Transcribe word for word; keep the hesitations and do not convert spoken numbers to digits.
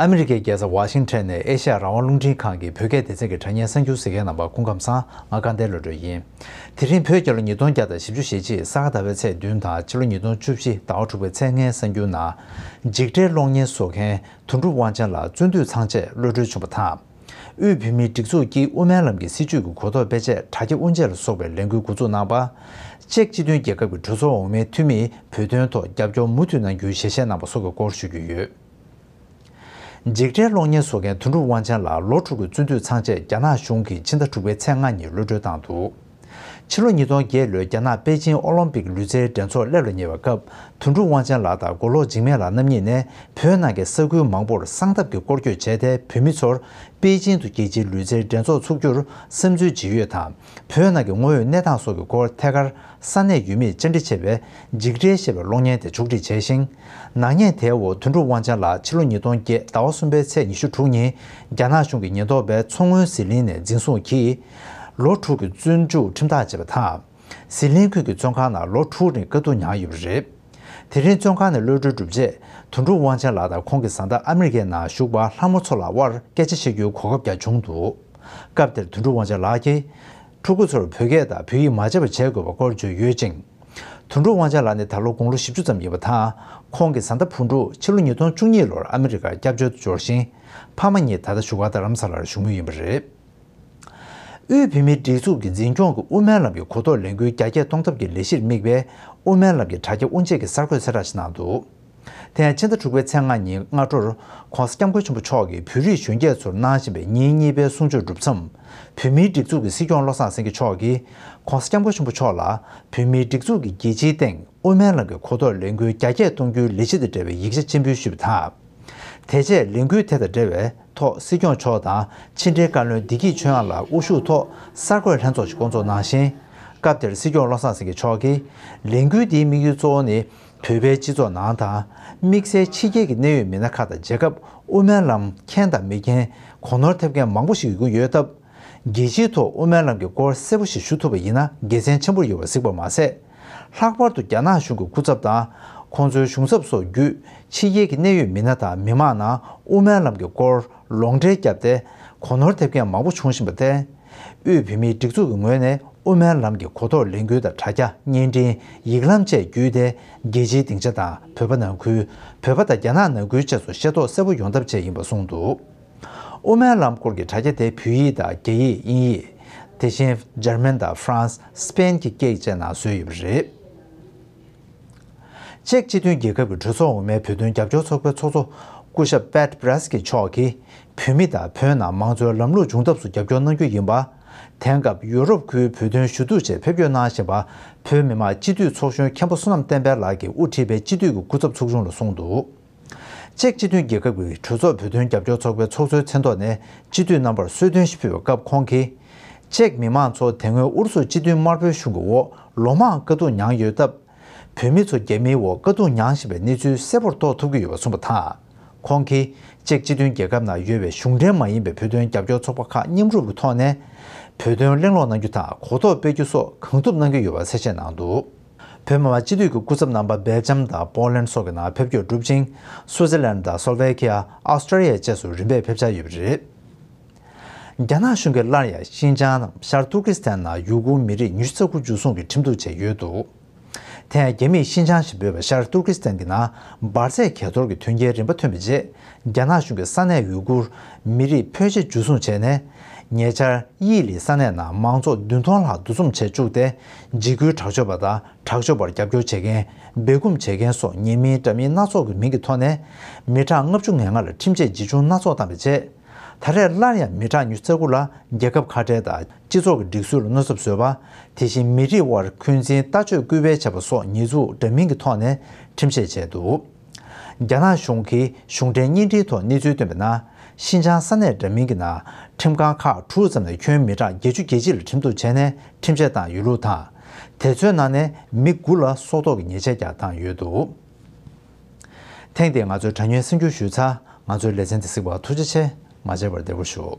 ཨ་མི་རི་ཀའི་རྒྱལ་ས་ཝ་ཤིང་ཊོན་ནས་ཨེ་ཤ་ཡ་རང་དབང་རླུང་འཕྲིན་ཁང་གི་བོད་སྐད་སྡེ་ཚན་གྱི་དྲ་བརྙན་གསར་འགྱུར་གཟིགས་མཁན་རྣམ་པ་སྐུ་ཁམས་བཟང་། ང་དགའ་ལྡན་བློ་གྲོས་ཡིན། དེ་རིང་བོད་རྒྱལ་ལོ་ཉིས་སྟོང་བརྒྱ་དང་བཞི་བཅུ་ཞེ་གཅིག་ས་ག་ཟླ་བའི་ཚེས་བདུན་དང་ཕྱི་ལོ་ཉིས་སྟོང་བཅུ་བཞི་ཟླ་བ་དྲུག་པའི་ཚེས་ལྔའི་གསར་འགྱུར་ནང་། འཇིགས་བྲལ་གློག་བརྙན་བཟོ་མཁན་དོན་གྲུབ་དབང་ཆེན་ལགས་བཙོན་འདུས་ཚར་རྗེས་གློད་གྲོལ་བྱུང་བ་དང་། དབུས་བོད་མིའི་སྒྲིག་འཛུགས་ཀྱིས་དབུ་མའི་ལམ་གྱི་སྲིད་བྱུས་ཀྱི་གོ་རྟོགས་སྤེལ་ཆེད་དྲ་རྒྱ་དབུ་འབྱེད་ལ་སོགས་པའི་ལས་འགུལ་འགོ་འཛུགས་གནང་བ། ཅེཀ་སྤྱི་མཐུན་རྒྱལ་ཁབ་ཀྱི་གྲོས་ཚོགས་འོག་མའི་འཐུས་མིས་བོད་དོན་ཐོག་རྒྱབ་སྐྱོར་མུ་མཐུད་གནང་རྒྱུའི་ཞལ་བཞེས་གནང་བ་སོགས་ཀྱི་སྐོར་ཞུ་རྒྱུ་ཡོད། འཇིགས་བྲལ་གློག་བརྙན་བཟོ་མཁན་དོན་གྲུབ་དབང་ཆེན་ལགས་ལོ་དྲུག་གི་བཙོན་འདུས་ཚར་རྗེས་རྒྱ་ནག་གཞུང་གིས་ཕྱི་ཟླ་དྲུག་པའི་ཚེས་ལྔ་ཉིན་གློད་གྲོལ་བཏང་འདུག་ཕྱི་ལོ་ཉིས་སྟོང་བརྒྱད་ལོའི་རྒྱ་ནག་པེ་ཅིང་ཨོ་ལིམ་པིག་ལུས་རྩལ་འགྲན་ཚོགས་སླེབས་ལ་ཉེ་བའི་སྐབས། དོན་གྲུབ་དབང་ཆེན་ལགས་དང་མགོ་ལོག་འཇིགས་མེད་ལགས་རྣམ་གཉིས་ནས་བོད་ནང་གི་ས་ཁུལ་མང་པོར་གསང་སྟབས་ཀྱིས་སྐོར་སྐྱོད་བྱས་ཏེ། བོད་མི་ཚོར་པེ་ཅིང་དུ་རྒྱལ་སྤྱིའི་ལུས་རྩལ་འགྲན་ཚོགས་ཚུགས་རྒྱུར་བསམ་ཚུལ་ཇི་ཡོད་དང་། བོད་ནང་གི་དངོས་ཡོད་གནས་སྟངས་སོགས་ཀྱི་སྐོར་ཐད་ཀར་ས་གནས་ཡུལ་མིས་བཅར་འདྲི་བྱས་པའི་འཇིགས་བྲལ་ཞེས་པའི་གློག་བརྙན་དེ་ཕྱོགས་སྒྲིག་བྱས་ཤིང་། ནག་ཉེས་དེའི་འོག་དོན་གྲུབ་དབང་ཆེན་ལགས་ཕྱི་ལོ་ཉིས་སྟོང་བརྒྱད་ཟླ་བ་གསུམ་པའི་ཚེས་ཉི་ཤུ་དྲུག་ཉིན་རྒྱ་ནག་གཞུང་གི་ཉེན་རྟོག་པས་མཚོ་སྔོན་ཟི་ལིང་ནས་འཛིན་བཟུང་གིས། ལོ་དྲུག་གི་བཙོན་འཇུག་ཁྲིམས་ཐག་བཅད་པ་དང་། ཟི་ལིང་ཁུལ་གྱི་བཙོན་ཁང་ནང་ལོ་དྲུག་རིང་དཀའ་སྡུག་མྱངས་ཡོད་པ་རེད། དེ་རིང་བཙོན་ཁང་ནས་གློད་གྲོལ་གྲུབ་རྗེས། དོན་གྲུབ་དབང་ཆེན་ལགས་དང་ཁོང་གི་བཟའ་ཟླ་ཨ་མི་རི་ཀའི་ནང་བཞུགས་པ་ལྷ་མོ་མཚོ་ལགས་དབར་སྐད་ཆ་བཤད་རྒྱུའི་གོ་སྐབས་ཀྱང་བྱུང་འདུག་སྐབས་དེར་དོན་གྲུབ་དབང་ཆེན་ལགས་ཀྱིས། ཕྲུ་གུ་ཚོར་བོད་སྐད་དང་བོད་ཡིག་མ་བརྗེད་པ་བྱེད་དགོས་པའི་སྐོར་བརྗོད་ཡོད་ཅིང་། དོན་གྲུབ་དབང་ཆེན་ལགས་ནི་ད་ལོ་དགུང་ལོ་བཞི་བཅུ་ཙམ་ཡིན་པ་དང་། ཁོང་གི་བཟའ་ཟླ་བུ་ཕྲུག་ཕྱི་ལོ་ཉིས་སྟོང་བཅུ་གཉིས་ལོར་ཨ་མི་རི་ཀར་སྐྱབས་བཅོལ་དུ་འབྱོར་ཞིང་། ཕ་མ་གཉིས་ད་ལྟ་བཞུགས་སྒར་རྡ་རམ་ས་ལར་བཞུགས་མུས་ཡིན་པ་རེད། དབུས་བོད་མིའི་སྒྲིག་འཛུགས་ཀྱི་འཛིན་སྐྱོང་གི་དབུ་མའི་ལམ་གྱི་གོ་རྟོགས་ལེན་སྐུལ་རྒྱ་སྐྱེད་གཏོང་ཐབས་ཀྱི་ལས་གཞིར་དམིགས་པའི་དབུ་མའི་ལམ་གྱི་དྲ་རྒྱ་དབུ་འབྱེད་ཀྱི་གསར་འགོད་གསལ་བསྒྲགས་ཤིག་གནང་འདུག་དེ་ཡང་ཕྱི་ཟླ་དྲུག་པའི་ཚེས་ལྔ་ཉིན་སྔ་དྲོར་༧གོང་ས་༧སྐྱབས་མགོན་ཆེན་པོ་མཆོག་གིས་བོད་རིགས་གཞོན་སྐྱེས་ཚོར་གནང་བཞིན་པའི་ཉིན་གཉིས་པའི་གསུང་ཆོས་གྲུབ་མཚམས། བོད་མིའི་སྒྲིག་འཛུགས་ཀྱི་སྲིད་སྐྱོང་བློ་བཟང་སེང་གེ་མཆོག་གིས་༧གོང་ས་༧སྐྱབས་མགོན་ཆེན་པོ་མཆོག་ལ་བོད་མིའི་སྒྲིག་འཛུགས་ཀྱི་རྒྱལ་སྤྱིའི་སྟེང་དབུ་མའི་ལམ་གྱི་གོ་རྟོགས་ལེན་སྐུལ་རྒྱ་སྐྱེད་གཏོང་རྒྱུའི་ལས་གཞི་དང་འབྲེལ་བའི་ཡིག་ཆ་སྤྱན་འབུལ་ཞུས་པ་དང་། དེ་རྗེས་ལས་འགུལ་དེ་དང་འབྲེལ་བའི་ཐོག་སྲིད་སྐྱོང་མཆོག་དང་ཕྱི་འབྲེལ་བཀའ་བློན་བདེ་སྐྱིད་ཆོས་དབྱངས་ལགས་དབུ་བཞུགས་ཐོག་གསར་འགོད་ལྷན་ཚོགས་ཤིག་བསྐོང་ཚོགས་གནང་ཞིང་། སྐབས་དེར་སྲིད་སྐྱོང་བློ་བཟང་སེང་གེ་མཆོག་གིས། ལས་འགུལ་འདིའི་དམིགས་ཡུལ་གཙོ་བོ་ནི། བོད་པའི་སྤྱི་ཚོགས་ནང་དང་། དམིགས་བསལ་ཕྱི་རྒྱལ་གྱི་གནད་ཡོད་མི་སྣ་ཁག་དང་མཇལ་སྐབས། དབུ་མའི་ལམ་མཁྱེན་དང་མི་མཁྱེན། གོ་ནོར་ཐེབས་མཁན་མང་པོ་ཞིག་ཡོང་གི་ཡོད་སྟབས། རྒྱལ་སྤྱིའི་ཐོག་དབུ་མའི་ལམ་གྱི་སྐོར་གསལ་པོ་ཞིག་ཞུ་ཐུབ་པ་ཡིན་ན་དགེ་མཚན་ཆེན་པོ་ཡོད་པ་གཟིགས་པ་མ་ཟད། ལྷག་པར་དུ་རྒྱ་ནག་གཞུང་གི་སྐུ་ཚབ་དང་། ཁོང་ཚོའི་གཞུང་ཚབ་སོགས་བརྒྱུད། ཕྱི་རྒྱལ་གྱི་གནད་ཡོད་མི་སྣ་དང་མི་མང་ནང་དབུ་མའི་ལམ་གྱི་སྐོར་ལོག་འགྲེལ་བརྒྱབ་སྟེ། གོ་ནོར་ཐེབས་མཁན་མང་པོ་བྱུང་བཞིན་པ་སྟེ། དབུས་བོད་མིའི་སྒྲིག་འཛུགས་ཀྱི་ངོས་ནས་དབུ་མའི་ལམ་གྱི་གོ་རྟོགས་ལེན་སྐུལ་དང་དྲ་རྒྱ། བརྙན་འཕྲིན། ཡིག་ལམ་བཅས་བརྒྱུད་དེ། རྒྱལ་སྤྱིའི་སྡིངས་ཆ་དང་བོད་པ་ནང་ཁུལ། བོད་པ་དང་རྒྱ་ནག་ནང་ཁུལ་བཅས་སུ་ཤེས་རྟོགས་གསལ་པོ་ཡོང་ཐབས་བཅས་ཡིན་པ་གསུངས་འདུག་དབུ་མའི་ལམ་སྐོར་གྱི་དྲ་རྒྱ་དེ་བོད་ཡིག་དང་རྒྱ་ཡིག་དབྱིན་ཡིག་དེ་བཞིན་འཇར་མན་དང་ཧྥ་རན་སི། སི་པེན་གྱི་སྐད་བཅས་ནང་བཟོས་ཡོད་པ་རེད། ཅེཀ་སྤྱི་མཐུན་རྒྱལ་ཁབ་ཀྱི་གྲོས་ཚོགས་འོག་མའི་བོད་དོན་རྒྱབ་སྐྱོར་ཚོགས་པའི་ཚོགས་གཙོ་སྐུ་ཞབས་པེ་ཏི་བྷི་ར་སི་ཀི་མཆོག་གིས། བོད་མི་དང་བོད་ནང་མང་གཙོའི་ལམ་ལུགས་འབྱུང་ཐབས་སུ་རྒྱབ་སྐྱོར་གནང་རྒྱུ་ཡིན་པ། དེང་སྐབས་ཡུ་རོབ་ཁུལ་བོད་དོན་ཞུ་གཏུག་ཆེད་ཕེབས་སྐྱོད་གནང་བཞིན་པ། བོད་མི་མང་སྤྱི་འཐུས་ཚོགས་གཞོན་མཁན་པོ་བསོད་ནམས་བསྟན་འཕེལ་ལགས་ཀྱིས་དབུ་ཁྲིད་པའི་སྤྱི་འཐུས་ཀྱི་སྐུ་ཚབ་ཚོགས་ཆུང་ལ་གསུངས་འདུག་ཅེཀ་སྤྱི་མཐུན་རྒྱལ་ཁབ་ཀྱི་གྲོས་ཚོགས་བོད་དོན་རྒྱབ་སྐྱོར་ཚོགས་པའི་ཚོགས་གཙོའི་མཚན་ཐོག་ནས་སྤྱི་འཐུས་རྣམ་པར་གསོལ་སྟོན་ཞིག་ཕུལ་བའི་སྐབས། ཁོང་གིས། ཅེཀ་མི་མང་ཚོ་དེ་སྔོན་ཨུ་རུ་སུ་སྤྱི་མཐུན་དམར་པོའི་གཞུང་གི་འོག་ལོ་མང་དཀའ་སྡུག་མྱངས་ཡོད་སྟབས། བོད་མི་ཚོ་རྒྱ་མིའི་འོག་དཀའ་སྡུག་མྱངས་བཞིན་པའི་གནས་ཚུལ་གསལ་པོར་རྟོགས་ཐུབ་ཀྱི་ཡོད་པ་གསུངས་པ་དང་། ཁོང་གིས། ཅེཀ་སྤྱི་མཐུན་རྒྱལ་ཁབ་ནང་ཡོད་པའི་གཞུང་འབྲེལ་མ་ཡིན་པའི་བོད་དོན་རྒྱབ་སྐྱོར་ཚོགས་པ་ཁག་མཉམ་རུབ་ཀྱི་ཐོག་ནས། བོད་དོན་གླེང་སློང་གནང་རྒྱུ་དང་གོ་རྟོགས་སྤེལ་རྒྱུ་སོགས་གང་ཐུབ་གནང་གི་ཡོད་པ་གསལ་བཤད་གནང་འདུག་བོད་མི་མང་སྤྱི་འཐུས་ཀྱི་སྐུ་ཚབ་རྣམ་པ་སྦེལ་ཇམ་དང་པོ་ལན་སོགས་ཀྱི་ནང་ཕེབས་སྐྱོད་གྲུབ་ཅིང་། སུའུ་ཙེར་ལན་དང་སོལ་ཝེ་ཁི་ཡ། ཨོ་སི་ཀྲོ་ལི་ཡ་བཅས་སུ་རིམ་པས་ཕེབས་འཆར་ཡོད་པ་རེད། རྒྱ་ནག་གཞུང་གིས་སླར་ཡང་ཤིན་ཅང་དང་ཤར་ཏུར་ཀི་སི་ཐན་ནང་ཡུ་གུར་མི་རིགས་ཉི་ཤུ་རྩ་དགུ་འཇུ་བཟུང་གི་ཁྲིམས་གཏུག་བྱས་ཡོད་འདུག་དེ་ཡང་རྒྱ་མིས་ཤིན་ཅང་ཞེས་འབོད་པའི་ཤར་ཏུར་ཀི་སི་ཐན་གྱི་ནང་འབར་རྫས་གས་གཏོར་གྱི་མཐུན་རྐྱེན་རིམ་པ་ཐོན་པའི་རྗེས། རྒྱ་ནག་གཞུང་གིས་ས་གནས་ཡུ་གུར་མི་རིགས་ཕལ་ཆེར་འཇུ་བཟུང་བྱས་ནས། ཉེ་ཆར་དབྱི་ལི་ས་གནས་ནང་མང་ཚོགས་བདུན་སྟོང་ལྷག་འདུ་འཛོམས་བྱེད་བཅུག་སྟེ། འཇིགས་སྐུལ་དྲག་སྤྱོད་པ་དང་དྲག་སྤྱོད་པར་རྒྱབ་སྐྱོར་བྱེད་མཁན། སྦས་སྐུང་བྱེད་མཁན་སོགས་ཉེས་མིང་འདྲ་མིན་སྣ་ཚོགས་ཀྱི་མིང་གི་ཐོག་ནས། མི་གྲངས་ལྔ་བཅུ་ང་ལྔ་ལ་ཁྲིམས་ཆད་ཇི་བྱུང་སྣ་ཚོགས་བཏང་པའི་རྗེས། ད་རེས་སླར་ཡང་མི་གྲངས་ཉི་ཤུ་རྩ་དགུ་ལ་རྒྱལ་ཁབ་ཁ་བྲལ་དང་སྤྱི་ཚོགས་ཀྱི་སྒྲིག་སྲོལ་ལ་གནོད་ཚབས་བཟོས་པ། དེ་བཞིན་མི་རིགས་དབར་འཁོན་འཛིན་ལྟ་སྤྱོད་སྐུལ་སྤེལ་བྱས་པ་སོགས་ཉེས་འཛུགས་འདྲ་མིན་གྱི་ཐོག་ནས་ཁྲིམས་ཆད་བཅད་འདུག་རྒྱ་ནག་གཞུང་གིས་གཞུང་འབྲེལ་བརྙན་འཕྲིན་ཐོག་གནས་ཚུལ་བཏོན་པའི་ནང་། ཤིན་ཅང་ས་གནས་འདྲ་མིན་གྱི་ནང་ཁྲིམས་ཁང་ཁག་དྲུག་ཙམ་ནས་ཁྱོན་མི་གྲངས་བརྒྱད་ཅུ་གྱ་གཅིག་ལ་ཁྲིམས་གཏུག་བྱས་ནས་ཁྲིམས་ཆད་བཏང་ཡོད་ལུགས་དང་། དེ་ཚོའི་ནང་ནས་མི་དགུ་ལ་སྲོག་ཐོག་གི་ཉེས་ཆད་ཀྱང་བཏང་ཡོད་འདུག་ཐེངས་འདིའི་ང་ཚོའི་དྲ་བརྙན་གསར་འགྱུར་ཞུས་ཚར། ང་ཚོའི་ལེ་ཚན་འདི་གཟིགས་པར་ཐུགས་རྗེ་ཆེ། མ་མཇལ་བར་བདེ་པོ་བཞུགས།